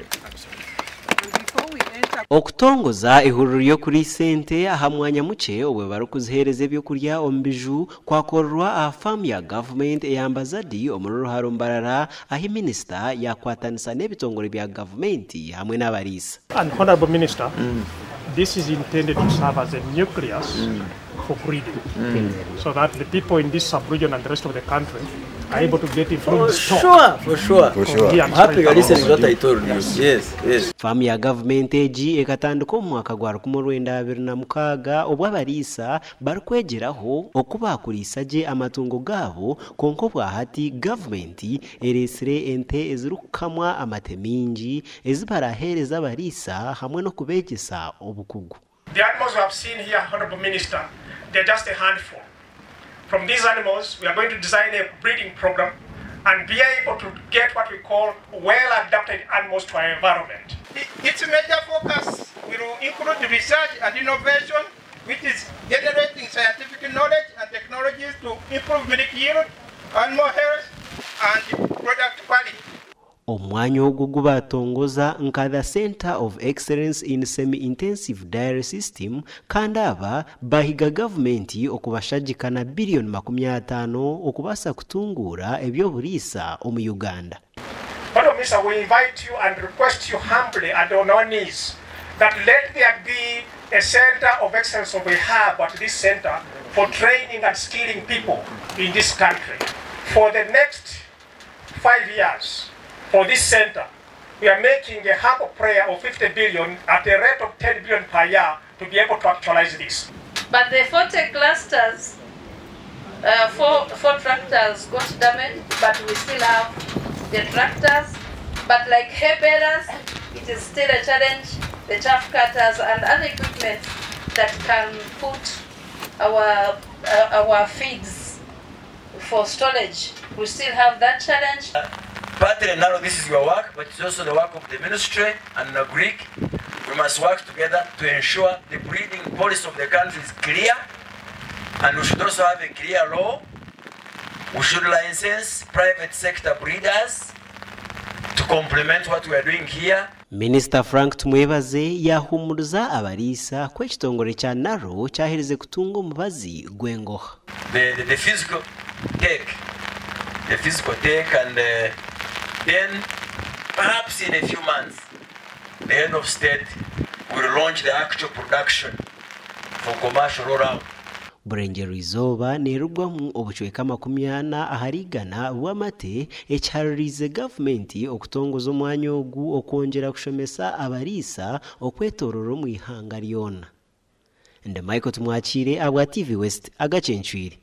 country. Okutongoza ihuriro ry'okuriisa ente aha mwanya mukye obwe barikuziheereza ebyokurya omu biju kwakorerwa aha faamu ya gavumenti eya Mbazadi omuri Ruharo Mbarara ahi minisita yaakwatanisa n'ebitongore bya gavumenti hamwe n'abariisa. And Honourable Minister, this is intended to serve as a nucleus for breeding so that the people in this sub-region and the rest of the country are able to get improved For stock. sure, for sure. For sure. Here I'm happy you're listening to what I told you. Yes. Yes. Faamu ya gavumenti egi ekatandika omu mwaka gwa 1926 obu abariisa barikwegyeraho oku baakuriisa gye amatungo gaabo kwonka obwahati gavumenti ereetsire ente ezirikukamwa amate maingi ezi baraaheereze abariisa hamwe n'okubeegyesa obukugu. The animals we have seen here, Honorable Minister, they're just a handful. From these animals, we are going to design a breeding program and be able to get what we call well-adapted animals to our environment. Its major focus will include research and innovation, which is generating scientific knowledge and technologies to improve milk yield, animal health, and product quality. Omwanya ogu ogu baatongoza nka The Centre of Excellence in Semi-Intensive Dairy System kandi aba bahiga gavumenti okubashagika na biriyoni 50 okubaasa kutunguura eby'oburiisa omu Uganda. Honourable Minister, we invite you and request you humbly and on our knees that let there be a centre of excellence of a hub at this centre for training and skilling people in this country. For the next 5 years, for this center, we are making a humble prayer of 50 billion at a rate of 10 billion per year to be able to actualize this. But the 40 clusters, four tractors got damaged, but we still have the tractors. But like hay balers, it is still a challenge, the chaff cutters and other equipment that can put our feeds for storage. We still have that challenge. Partly now this is your work, but it's also the work of the ministry and the Agric. We must work together to ensure the breeding policy of the country is clear, and we should also have a clear law. We should license private sector breeders to complement what we are doing here. Minisita Frank Tumwebaze yaahumuriza abariisa ku ekitongore kya NARO kyaherize kutunga omubazi gw'engoha. The physical take, the physical take, and then perhaps in a few months, the head of state will launch the actual production for commercial rollout. Burengyerwa-izooba neerugwamu obucweka 40 ahari igana bw'amate ekiharuriize gavumenti okutongoza omwanya ogu okwongyera kushomesa abariisa okwetorora omu ihanga ryona. Ndi Michael Tumwakiire ahabwa TV West agacencwire.